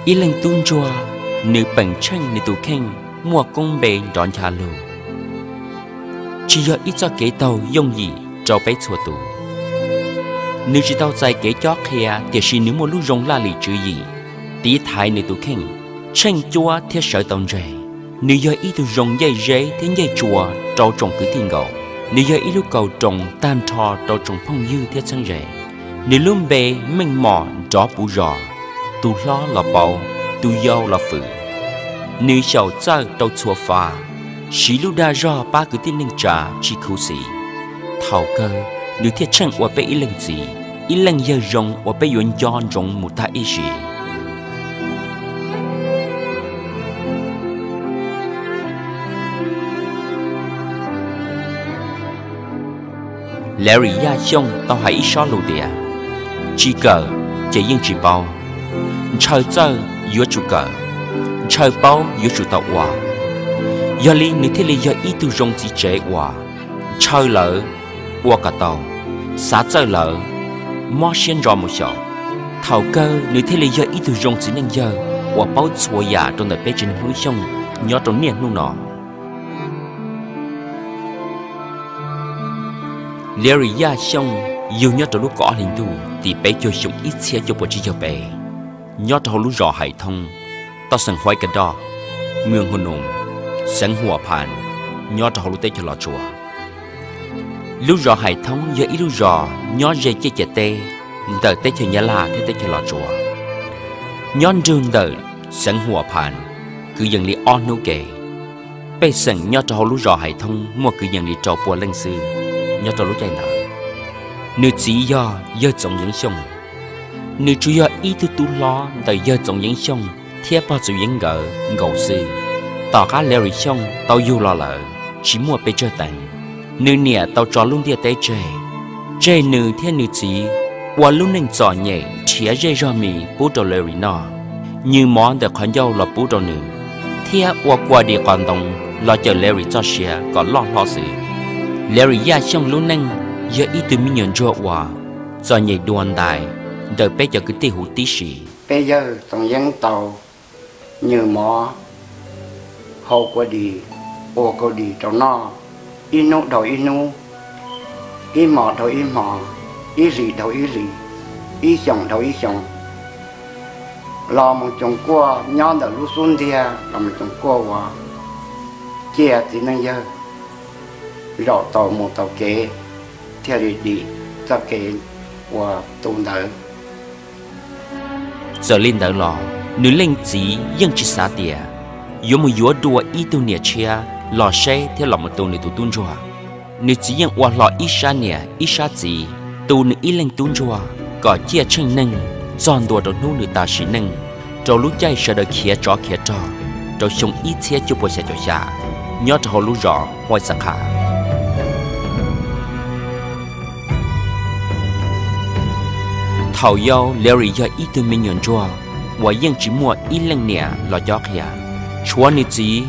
Ib leej tub ntsuag, nws peem tsheej nws tus kheej muaj koob npe nrov ncha lug, tsis yog ib txoj kev taug yooj yim rau peb txhua tus. Nws tsis tau txais kev cob qhia, tiam sis nws muaj lub zoo laj lim tswv yim tiv thaiv nws tus kheej, tsheej cuab thiab sawv tau ntseg. Nws yog ib tug zoo ncej zeb thiab ncej tsua rau tsoom kwv tij nkaus. Nws yog ib lub kaus roos tag nrho rau tsoom phooj ywg thiab txheeb ze. Nws lub npe meej mom nrov puv zos, tus hlob los paub, tus yau los fwm. Nws xyaum txawj rau txhua fab, siv lub dag zog pab kwv tij neej tsa tsis khuv xim. Thaum kawg nws thiaj tsheej ua peb ib leej txiv, ib leej yawg zoo uas peb yuav nco ntsoov mus tag ib sim. Larry Yaj Xyooj tau hais ib sob lus tias, tsis kawm ces yeej tsis paub, ntshaw txawj yuav tsum kawm, ntshaw paub yuav tsum tau ua. Yog li nws thiaj li yog ib tug zoo txiv tsev uas ntshaw lawm ua kom tau, xav txawj lawm mob siab ntso mus xyaum. Thaum kawg nws thiaj li yog ib tug zoo txiv neej yawg uas paub txhua yam rau ntawm peb tsev neeg Hmoob Xyooj nyob rau niaj hnub no. Larry Yaj Xyooj yug nyob rau lub kaum ob hli ntuj tim peb caug xyoo ib txhiab cuaj puas tsib caug peb, nyob rau hauv lub zos Hais Thoob, toj xeev Huaib Ka Doj, mws Hua Noos, xeev Huam Phas, nyob rau hauv lub teb chaws Los Tsuas. Lub zos Hais Thoob yog ib lub zos nyob ze ciaj ciam teb ntawm teb chaws Nyab Laj thiab teb chaws Los Tsuas, nyob nrug ntawm xeev Huam Phas kwv yees li ob hnub ke. Pej xeem nyob rau hauv lub zos Hais Thoob muaj kwv yees li rau pua leej xwb nyob rau lub caij ntawd. Nws txiv yog yawg Txoov Yeev Xyooj. Nws tsuas yog ib tug tub hlob ntawm yawg Txoov Yeev Xyooj thiab pog Txoov Yeev nkawd nkaus xwb. Tom qab Larry Xyooj tau yug los lawm tsis muaj pes tsawg teev, nws niam tau tso lub ntiaj teb tseg, tseg nws thiab nws txiv ua lub neej txom nyem nrhiav zej zog mis pub rau Larry noj, nyws mov ntawm qhov ncauj los pub rau nws, thiab ua kua dis qos ntoo los cawm Larry txoj sia kom loj hlob xwb. Larry Yaj Xyooj lub neej yog ib tug me nyuam ntsuag uas txom nyem dua ntais ntawm peb cov kwv tij huv tib si. Peb yawg Txoov Yeev tau nyws mov, hau kua dis, ua kua dis rau noj, ib hnub dhau ib hnub, ib hmos dhau ib hmos, ib hlis dhau ib hlis, ib xyoos dhau ib xyoos, los mus coos kuaj nyob ntawm lub xub ntiag los mus coos kuaj ua ciaj txiv neej yawg, zaum tau mus tau kev, thiaj li dim txoj kev ua tu ntawd. Txawm li ntawd los nws leej txiv yeej tsis xav tias yuav mus yuav dua ib tug niam tshiab los seb thiab los mus tu nws tus tub ntsuag. Nws txiv yeej ua hlo ib sab niam ib sab txiv tu nws ib leej tub ntsuag kom ciaj tsheej neeg txog ntua rau hnub nws tas sim neej, rau lub caij sawv daws khiav tsov khiav rog rau xyoo ib txhiab cuaj puas xya caum xya, nyob rau hauv lub zos Huaj Xav Qha. Thaum yau Larry yog ib tug me nyuam ntsuag uas yeej tsis muaj ib leej niam los cob qhia, tshuav nws txiv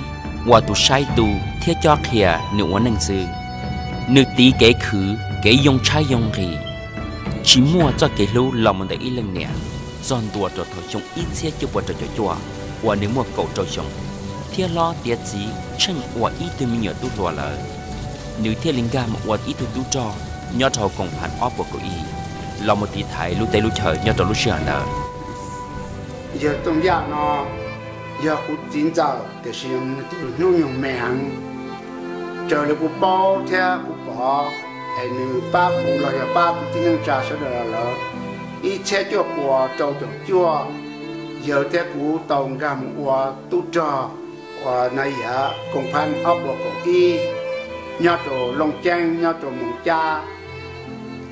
ua tus saib tu thiab cob qhia nws ua neej xwb. Nws tiv kev khwv kev yoo tshaib yoo nqhis, tsis muaj txoj kev hlub los mus ntawm ib leej niam, txog ntua rau thaum xyoo ib txhiab cuaj puas rau caum cuaj uas nws muaj kaum rau xyoo, thiab hlob tiav txiv tsheej ua ib tug me nyuam tub hluas lawm, nws thiaj li nkag mus ua ib tug tub rog nyob rau hauv koom phas ob puas kaum ib, los mus tiv thaiv lub teb lub chaw nyob rau lub sij hawm ntawd. Yawg Tooj Yaj no yog kuv txiv ntxawm, tiam sis nws tus hnub nyoog me heev. Raws li kuv paub thiab kuv pom, es nws pab kuv los yog pab kuv tib neej tsa sawv daws los lawm, ib txhiab cuaj puas rau caum cuaj, yawg thiab kuv tau nkag mus ua tub rog uas na yam koom phas ob puas kaum ib, nyob rau Looj Ceeb nyob rau Moos Cab,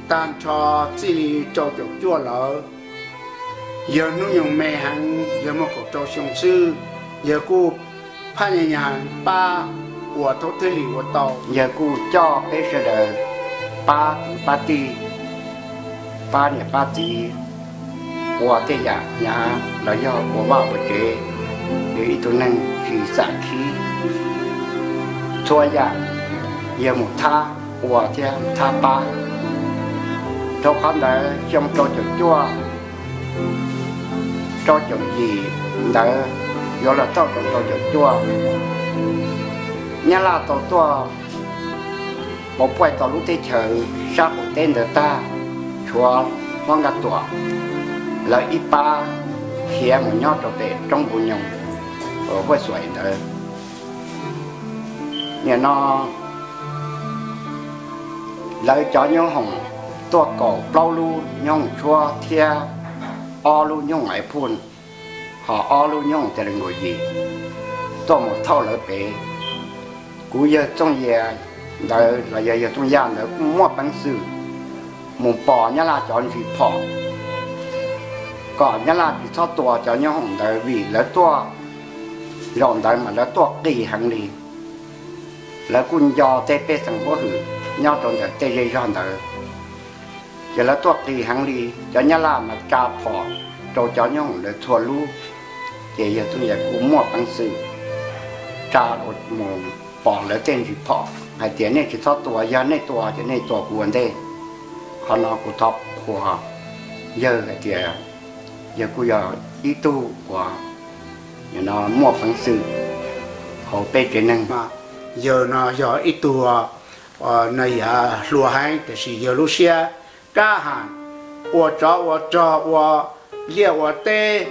tag nrho txij li rau caum cuaj lawm. Yawg hnub nyoog me heev, yawg muaj kaum rau xyoo xwb, yawg kuj phaj nyaj nyaj pab uas thaub thiaj li ua tau. Yawg kuj coj peb sawv daws pab kwv pab tij, pab niam pab txiv ua tej yam hnyav los yog ua vaj ua tsev, yog ib tug neeg tsis xam khib. Txhua yam yawg mus thab ua thiab mus thab pab. Dhau qhov ntawd xyoo rau caum cuaj, rau caum yim ntawd yuav los txog rau rau caum cuaj, Nyab Laj tau tuaj pauv puaj tau lub teb chaws sab qaum teb ntawd tag, tshuav Hlob Nkaj Tuam lawv ib pab khiav mus nyob rau pem roob Npu Nyoog, huaj xuam ntawd. Nim no lawv cov nyoob hoom tuaj kaum plaub lub nyoob hoom tshuab thiab ob lub nyoob hoom ais phum, ho ob lub nyoob hoom tes le nkaus yim tuaj mus thauj lawv pem. Kuv yawg Txooj Yias ntawd los yog yawg Txooj Yaj ntawd kuj muaj peev xwm mus pom Nyab Laj cov ntsis phom kom Nyab Laj tsis txhob tua cov nyoob hoom ntawd, vim lawv tuaj zaum ntawd mas lawv tuaj qis heev li. Lawv kuj nco tej pej xeem huab hwm nyob rau ntawm tej zej zog ntawd, ces lawv tuaj qis heev li. Cov Nyab Laj mas tsa phom rau cov nyoob hoom ntawd txhua lub, ces yawg Txooj Yias kuj muaj peev xwm tsa mus pom lawv tej ntsis phom hais tias nej tsis txhob tua, yog nej tua ces nej tua kuv ua ntej. Qhov no kuv thov qhuas yawg hais tias yawg kuj yog ib tug uas muaj peev xwm hauv peb tsev neeg. Yawg no yog ib tug no yam hluas heev, tiam sis yawg lub siab kab ham ua tsov ua rog, ua liaj ua teb,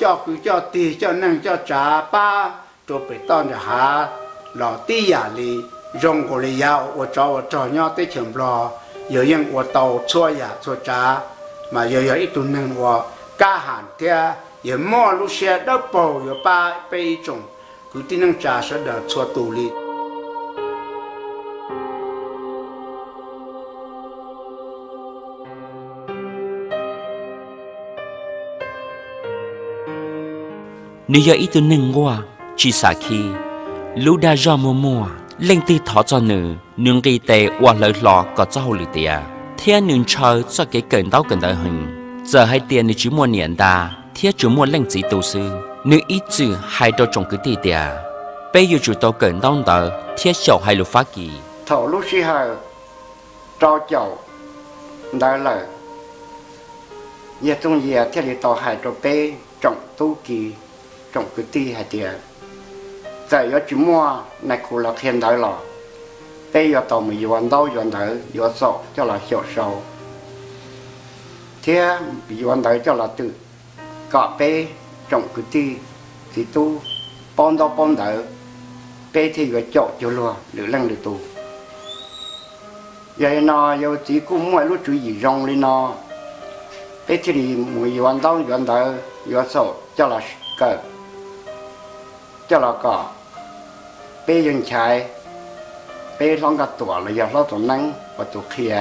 coj kwv coj tij, coj neej coj tsav pab rau pem toj nram hav los tib yam li, zoo nkaus li yav ua tsov ua rog nyob teb chaws Nplog. Yawg yeej ua tau txhua yam txhua tsav, mas yawg yog ib tug neeg uas kab ham thiab yawg muaj lub siab dawb paug yuav pab peb ib tsoom kwv tij neej tsa sawv daws txhua tus li. Nws yog ib tug neeg nquag, tsis xam khib. Lub dag zog muag muag, leej twg thov txog nws, nws nqis tes ua hlawv hlo kom txoj hauj lwm tiav, thiab nws ntshaw txoj kev kawm ntaub kawm ntawv heev. Txawm hais tias nws tsis muaj niam ntas thiab tsuas muaj leej txiv tu xwb, nws ib txwm hais rau tsoom kwv tij tias, peb yuav tsum tau kawm ntaub ntawv thiab xyaum hais lus Fab Kis. Thaum lub sij hawm rau caum ntawd lawm, yawg Txooj Yias thiaj li tau hais rau peb tsoom tub ki, tsoom kwv tij hais tias, txawm yuav tsis muaj nais khu los qhia ntawv los peb yuav tau mus yuav ntaub yuav ntawv yuav xaum coj los xyaum sau, thiab yuav ntawv coj los twm, kom peb tsoom kwv tij txiv tub paub ntaub paub ntawv, peb thiaj yuav caum cuag luag lwm leej lwm tus. Yog li no yawg txiv kuj muaj lub tswv yim zoo li no, peb thiaj li mus yuav ntaub yuav ntawv yuav xaum coj los kawm, coj los kom peb yawg Nchaiv, peb Hlob Nkaj Tuam los yog Hlob Tuam Neeb ua tus qhia.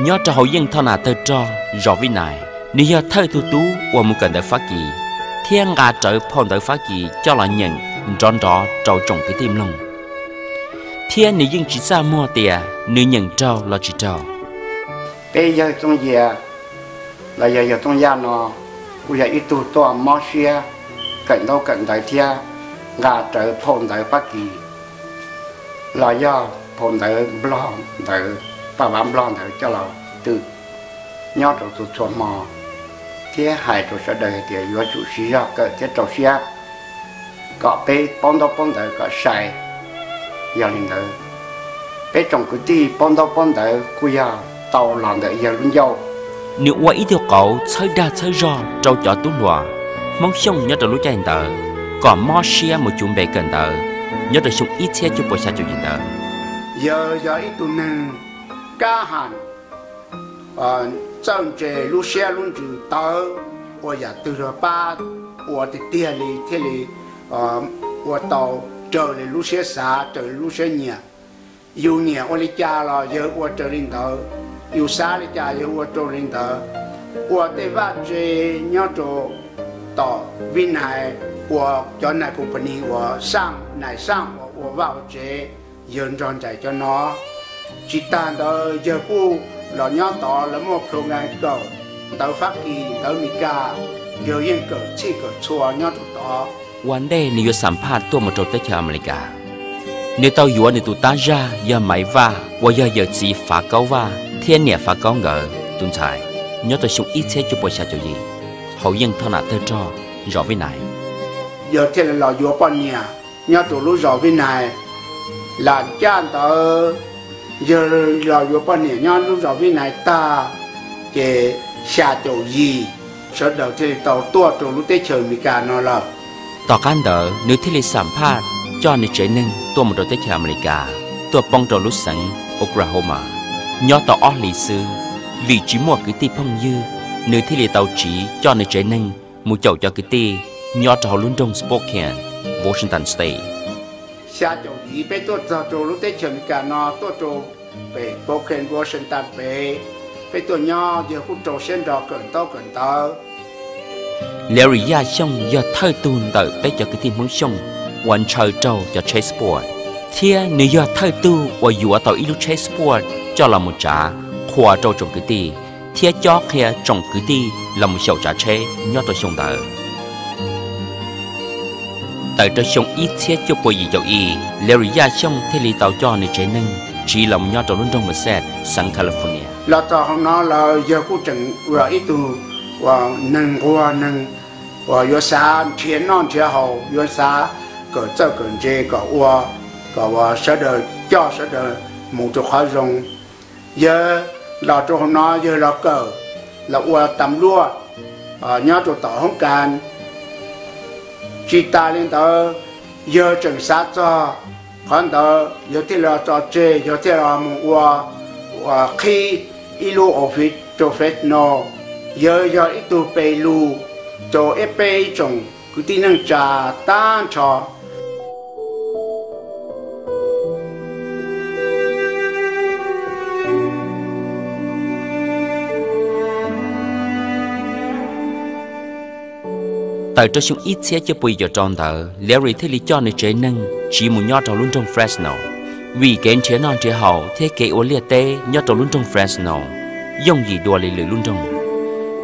Nyob rau hauv yeej thoj nam tawg rog zos Vib Nais, nws yog thawj tug tub uas mus kawm ntawv Fab Kis thiab nqa rawv phau ntawv Fab Kis coj los nyeem nrov nrov rau tsoom kwv tij mloog, thiab nws yeej tsis txaj muag tias nws nyeem raug los tsis raug. Peb yawg Txooj Yias los yog yawg Txooj Yaj no kuj yog ib tug tuaj mob siab kawm ntaub kawm ntawv thiab nqa rawv phau ntawv Fab Kis los yog phau ntawv Nplog ntawd, paj vav Nplog ntawd coj los twm nyob rau txhua txhua hmo, thiab hais rau sawv daws hais tias yuav tsum siv zog kawm thiab rau siab kom peb paub ntaub paub ntawv kom sai. Yog li ntawd, peb tsoom kwv tij paub ntaub paub ntawv kuj yog tau los ntawm yawg lub ncauj. Nws ua ib tug qauv txhawb dag txhawb zog rau cov tub hluas Hmoob Xyooj nyob rau lub caij ntawd kom mob siab mus cuv npe kawm ntawv nyob rau xyoo ib txhiab cuaj puas xya caum yim ntawd. Yawg yog ib tug neeg kab ham, txawj ntse lub siab lub ntsws tawv, ua yam twg los pab ua tiag tiag li thiaj li ua tau raws li lub siab xav raws li lub siab nyiam. Yus nyiam ua li cas los yawg ua raws li ntawd, yus xav li cas yawg ua raws li ntawd. Ua tej vaj tse nyob rau tom Vib Nais, ua cov nais company uas xaj nais xaj uas ua vaj ua tsev, yawg nrog nraim cov no. Tsis tag ntawd yawg kuj los nyob tod, lawv muaj program kawm ntawv Fab Kis ntawv Mes Kas, yawg yeej kawm txhij kawm txhua nyob rau tod. Ua ntej nws yuav xam phaj tuaj mus rau teb chaws Amelikas, nws tau yuav nws tus tab zaj yog Maiv Vaj uas yog yawm txiv Fav Kaub Vaj thiab niam Fav Kaub nkawd tus ntxhais nyob rau xyoo ib txhiab cuaj puas xya caum yim hauv Yeej Thoj Nam Tawg Rog, zos Vib Nais. Yawg thiaj li los yuav poj niam nyob rau lub zos Vib Nais. Lam caj ntawd yawg los yuav poj niam nyob lub zos Vib Nais tag, ces xya caum yim sawv daws thiaj li tau tuaj rau lub teb chaws Amelikas no lawm. Tom qab ntawd nws thiaj li xam phaj coj nws tsev neeg tuaj mus rau teb chaws Amelikas, tuaj poob rau lub xeev Oklahoma. Nyob tau ob hlis xwb, vim tsis muaj kwv tij phooj ywg, nws thiaj li tau tsiv coj nws tsev neeg mus caum cov kwv tij nyob rau hauv lub nroog Spokane, Washington State. Xya caum yim peb tuaj txog rau lub teb chaws Amelikas no tuaj rau pem Spokane, Washington pem, peb tuaj nyob yawg kuj rau siab nrog kawm ntaub kawm ntawv. Larry Yaj Xyooj yog thawj tug ntawm peb cov kwv tij Hmoob Xyooj uas ntshaw raug cov tsheb sport, thiab nws yog thawj tug uas yuav tau ib lub tsheb sport coj los mus tsav qhuas rau tsoom kwv tij thiab cob qhia tsoom kwv tij los mus xyaum tsav tsheb nyob rau xyoo ntawd. Tawm rau xyoo ib txhiab cuaj puas yim caum ib, Larry Yaj Xyooj thiaj li tau coj nws tsev neeg tsiv los mus nyob rau lub nroog Merced, xeev California. Los txog hauv no lawm yawg kuj tseem ua ib tug uas neeg nquag neeg uas yuav xav nrhiav noj nrhiav haus, yuav xav kawm txawj kawm ntse kom ua, kom uas sawv daws coj sawv daws mus rau qhov zoo. Yawg los rau hauv no yawg los kawm, los ua tam luaj nyob rau tom hoob kas. Tsis tas li ntawd, yawg tseem xav txog qhov ntawd yawg thiaj li tso tseg, yawg thiaj los mus ua, ua qhib ib lub office rau Fresno. Yawg yog ib tug pe lus rau ib peb ib tsoom kwv tij neej tsa tag nrho. Tawm rau xyoo ib txhiab cuaj puas yim caum rau ntawd, Larry thiaj li coj nws tsev neeg tsiv mus nyob rau lub nroog Fresno. Vim kev nrhiav noj nrhiav haus thiab kev ua liaj teb nyob rau lub nroog Fresno yooj yim dua li lwm lub nroog,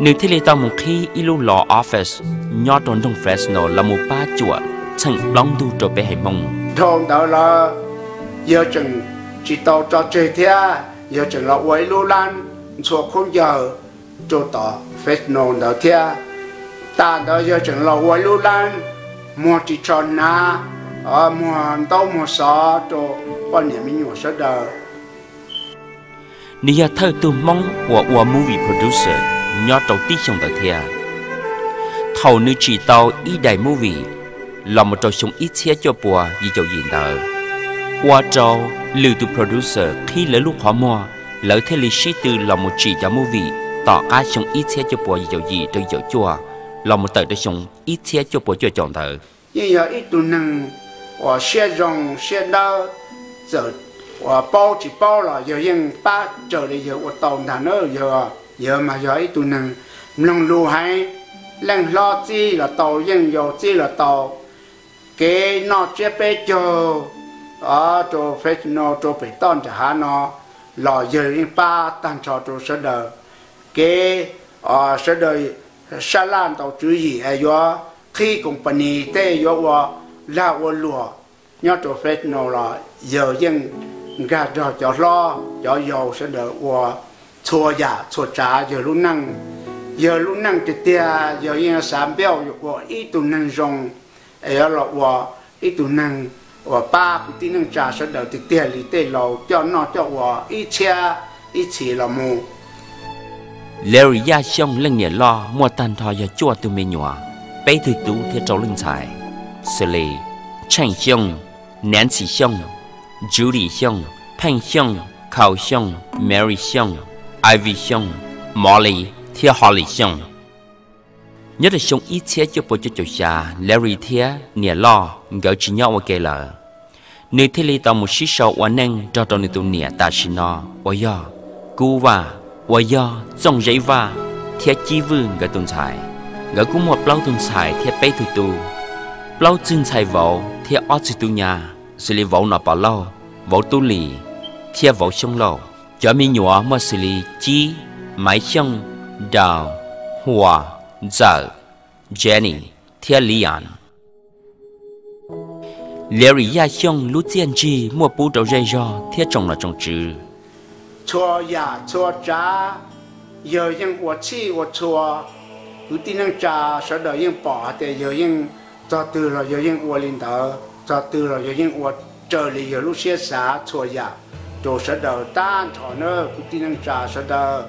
nws thiaj li tau mus qhib ib lub law office nyob rau nroog Fresno los mus pab cuam txheem plaub ntug rau peb haiv Hmoob. Dhau ntawd los yawg tseem tsis tau tso tseg thiab, yawg tseem los ua ib lub lab ntxhua khaub ncaws rau tom Fresno ntawd thiab. Tas ntawd yawg tseem los ua ib lub lab muag ris tsho hnav, muag ntaub muag xov rau poj niam me nyuam sawv daws. Nws yog thawj tug Hmoob uas ua movie producer nyob rau tib xyoo ntawd thiab. Thaum nws tsim tau ib daim movie los mus rau xyoo ib txhiab cuaj puas yim caum yim ntawd, ua rau lwm tus producer qhib lawv lub qhov muag, lawv thiaj li sib tw los mus tsim cov movie tom qab xyoo ib txhiab cuaj puas yim caum yim rau yim caum cuaj los mus tawm rau xyoo ib txhiab cuaj puas cuaj caum ntawd. Yeej yog ib tug neeg uas siab zoo siab dawb, txawm uas paub tsis paub los yawg yeej pab raws li yawg ua tau ntag na. Yawg, yawg mas yog ib tug neeg mloog lus heev, leej hlob txib los tau, yeej yau txib los tau. Kev noj tsiab peb caug rau Fresno rau pem toj nram hav no los yawg yeej pab tag nrho rau sawv daws. Kev sawv daws sab laj ntaus tswv yim es yuav qhib company tej yuav ua lag ua luam nyob rau Fresno los yawg yeej nkag nrog cov hlob cov yau sawv daws ua txhua yam txhua tsav yawg lub neej. Yawg lub neej tiag tiag yawg yeej xav npaj ua ib tug neeg zoo es yuav los ua ib tug neeg uas pab kwv tij neej tsa sawv daws tiag tiag li tej laus coj noj coj ua ib txhiab ib txhis los mus. Larry Yaj Xyooj leej niam loj muaj tag nrho yog cuaj tug me nyuam, peb tug tub thiab rau leej ntxhais, xws li Tsheej Xyooj, Nancy Xyooj, Judy Xyooj, Pheej Xyooj, Khau Xyooj, Mary Xyooj, Ivy Xyooj, Molly thiab Holly Xyooj. Nyob rau xyoo ib txhiab cuaj puas cuaj caum xya, Larry thiab niam loj nkawd tsis nyob ua ke lawm. Nws thiaj li tau mus sib sau ua neej nrog rau nws tus niam tam sim no uas yog Kub Vaj, uas yog Txooj Zeb Vaj thiab Cib Vwj nkawd tus ntxhais. Nkawd kuj muaj plaub tug ntxhais thiab peb tug tub. Plaub txwg ntxhais vauv thiab ob txwg tub nyab, xws li vauv Nom Pov Lauj, vauv Tub Lis thiab vauv Xyoob Lauj. Cov me nyuam muaj xws li Cib, Maiv Xyooj, Dau, Hua, Ntxawm, Jenny thiab Leon. Larry Yaj Xyooj lub txiaj ntsig muaj pub rau zej zog thiab tsoom nom tsoom tswv. Txhua yam txhua tsav yawg yeej ua txhij ua txhua. Kwv tij neej tsa sawv daws yeej pom hais tias yawg yeej, txog twg los yawg yeej ua li ntawd, txog twg los yawg yeej ua raws li yawg lub siab xav txhua yam rau sawv daws tag nrho na kwv tij neej tsa sawv daws.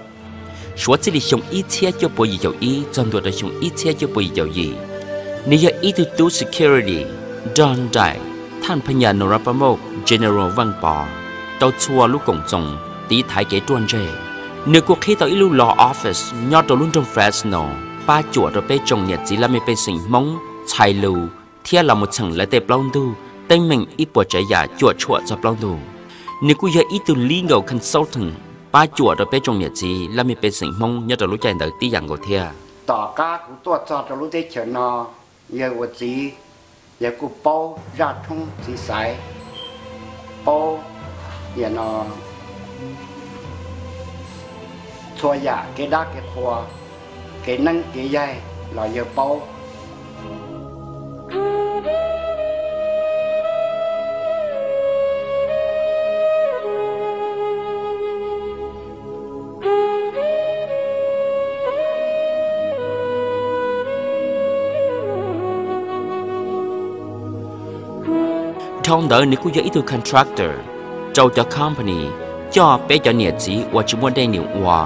Suav txij li xyoo ib txhiab cuaj puas yim caum ib txog ntua rau xyoo ib txhiab cuaj puas yim caum yim, nws yog ib tug tub security nrog nraim thaj pha nyas Norapamok General Vaj Pov rau txhua lub koom txoos tiv thaiv kev ruaj ntseg. Nws kuj qhib tau ib lub law office nyob rau lub nroog Fresno pab cuam rau peb tsoom niam txiv laj mej pej xeem Hmoob txhais lus thiab los mus txheem lawv tej plaub ntug teeb meem ib puas tsav yam cuam tshuam txog plaub ntug. Nws kuj yog ib tug legal consultant pab cuam rau peb tsoom niam txiv laj mej pej xeem Hmoob nyob rau lub caij ntawd tib yam nkaus thiab. Tom qab kuv tuaj txog rau lub teb chaws no, yawg ua txiv, yawg kuj paub zaj tshoob txiv xaiv, paub yam no txhua yam kev dab kev qhua, kev neeb kev yaig los yawg paub. Dhau ntawd nws kuj yog ib tug contractor rau cov company coj peb cov niam txiv uas tsis muaj dej num ua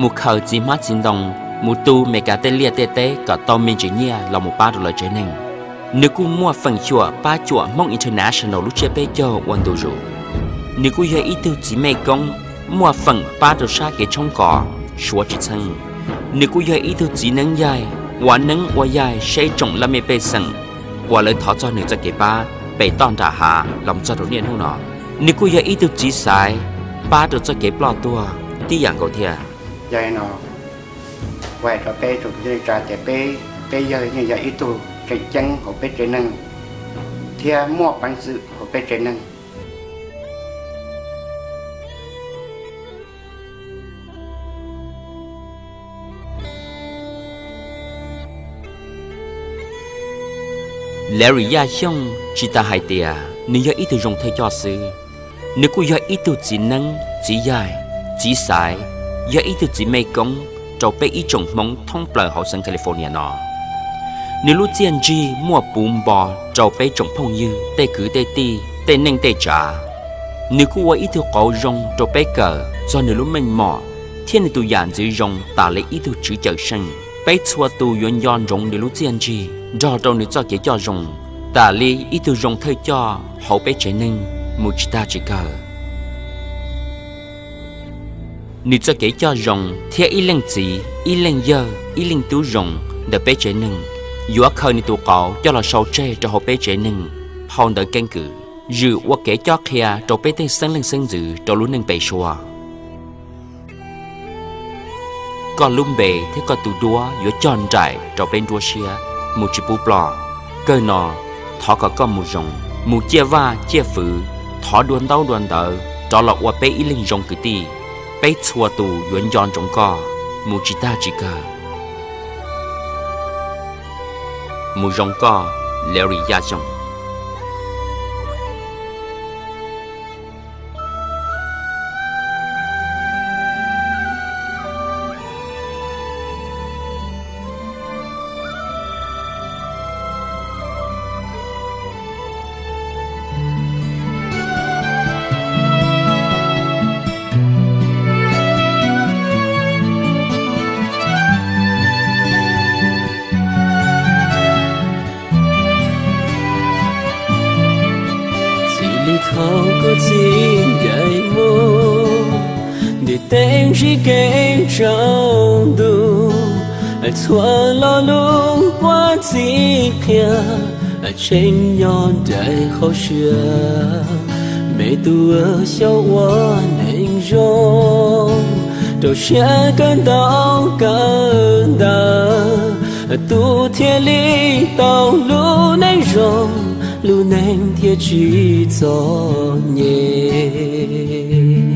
mus khaws txiv hmab txiv ntoo, mus tu Meskas tej liaj tej teb kom tau me ntsis nyiaj los mus pab rau lawv tsev neeg. Nws kuj muaj feem xyuam pab cuam Hmoob International lub tsiab peb caug ua ntu zus. Nws kuj yog ib tug txiv mej koob muaj feem pab rau sab kev tshoob kos suav tsis txheeb. Nws kuj yog ib tug txiv neeb yaig, ua neeb ua yaig saib tsoom laj mej pej xeem uas lawv thov txog nws txoj kev pab pem toj nram hav los txog rau niaj hnub no. Nws kuj yog ib tug txiv xaiv pab rau txoj kev ploj tuag tib yam nkaus thiab. Yog li no, kuv hais rau peb tsoom kwv tij neej tsa tias peb, peb yawg yeej yog ib tug tseem ceeb hauv peb tsev neeg thiab muaj peev xwm hauv peb tsev neeg. Larry Yaj Xyooj tsis tas hais tias nws yog ib tug zoo thawj coj xwb, nws kuj yog ib tug txiv neeb, txiv yaig, txiv xaiv, yog ib tug txiv mej koob rau peb ib tsoom Hmoob thoob plaws hauv xeev California no. Nws lub txiaj ntsig muaj puv npo rau peb tsoom phooj ywg, tej kwv tej tij, tej neej tej tsav. Nws kuj ua ib tug qauv zoo rau peb kawm txog nws lub meej mom thiab nws tus yam ntxwv zoo tas li ib tug tswv cawm seej. Peb txhua tus yuav nco ntsoov nws lub txiaj ntsig nrog rau nws txoj kev coj zoo tas li ib tug zoo thawj coj hauv peb tsev neeg mus tsis tag tsis kawg. Nws txoj kev coj zoo thiab ib leej txiv, ib leej yawg, ib leej tub zoo ntawm peb tsev neeg yuav khaws nws tus qauv coj los sau tseg rau hauv peb tsev neeg phau ntawv keeb kwm, zwm ua kev cob qhia rau peb tej xeeb leej xeeb ntxwv rau lub neej pem suab. Koj lub npe thiab koj tus duab yuav cog nraim rau peb nruab siab mus tsis pub ploj. Kawg no, thov kom koj mus zoo, mus ciaj vaj ciaj fwv, thov dua ntaub dua ntawv rov los ua peb ib leeg zoo kwv tij. Peb txhua tus yuav nco ntsoov koj mus tsis tag tsis kawg. Mus zoo koj, Larry Yaj Xyooj. Txij li thaum kuv txiv ncaim mus, ntiaj teb ntsib kev tsaus ntuj, txhua lo lus puag txij qhia, tseem nyob nraim hauv siab. Me tub xyaum ua neeg zoo, rau siab kawm ntau kawm ntawv, tub thiaj li tau lub neej zoo, lub neej thiaj tsis txom nyem.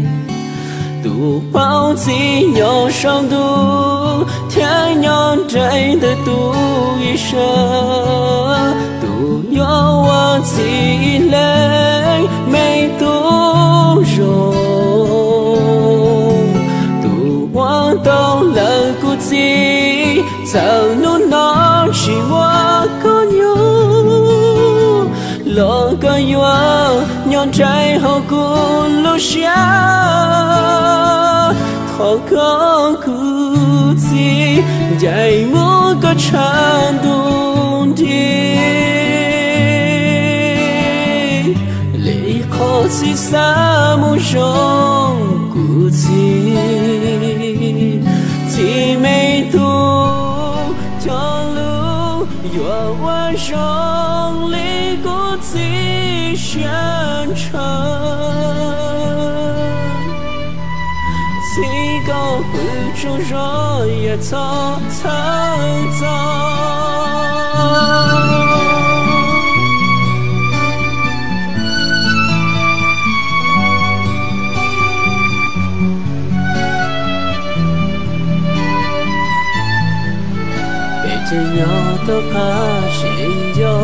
Tus paub txij nyob saum ntuj, thiab nyob nraim ntawm tus ib sab, tus Tus yuav ua txiv ib leeg me tub zoo, tus ua tau lawm kuv txiv, txawm hnub no tsis muaj koj nyob, los koj yuav nyob nraim hauv kuv lub siab. Thov koj kuv txiv, ncaim mus koj tshav ntuj nrig, li qhov txiv xav mus zoo kuv txiv. Txiv me tub, cov lus yuav ua zoo li kuv txiv siab ntshaw. Txiv, koj pw tsaug zog, yam txhob txhawj txog. Peb tseem nyob tom qab tseem nco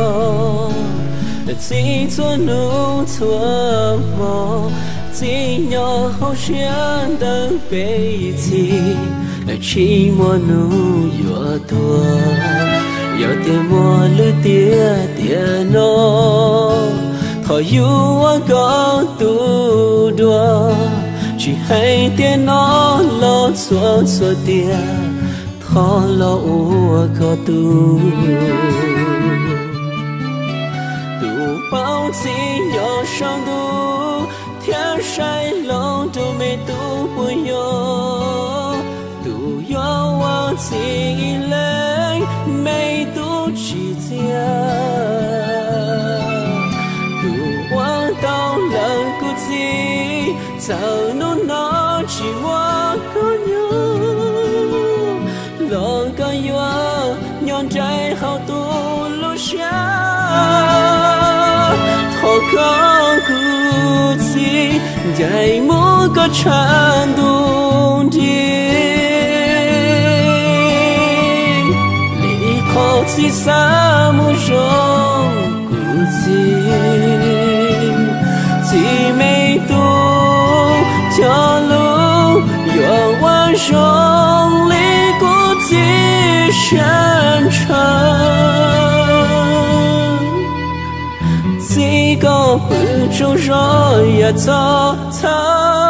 txiv txhua hnub txhua hmo, txiv nyob hauv siab ntawm peb ib txhis, tsis muaj hnub yuav tuag. Yog tias muaj lwm tiam tiam no, thov yus ua koj tus dua, tsis hais tiam no los txhua txhua tiam, thov los ua koj tus. Tus paub txiv nyob saum ntuj thiab saib hloov rau me tub puas yog, tus yuav ua txiv ib leeg me tub tsis txiaj, tus ua tau lawm kuv txiv, txawm hnub no tsis muaj koj nyob, los koj yuav nyob nraim hauv tus lub siab. Thov koj kuv txiv, ncaim mus koj tshav ntuj nrig, li qhov txiv xav mus zoo kuv txiv. Txiv me tub, cov lus yuav ua zoo li kuv txiv siab ntshaw. Txiv, koj pw tsaug zog, yam txhob txhawj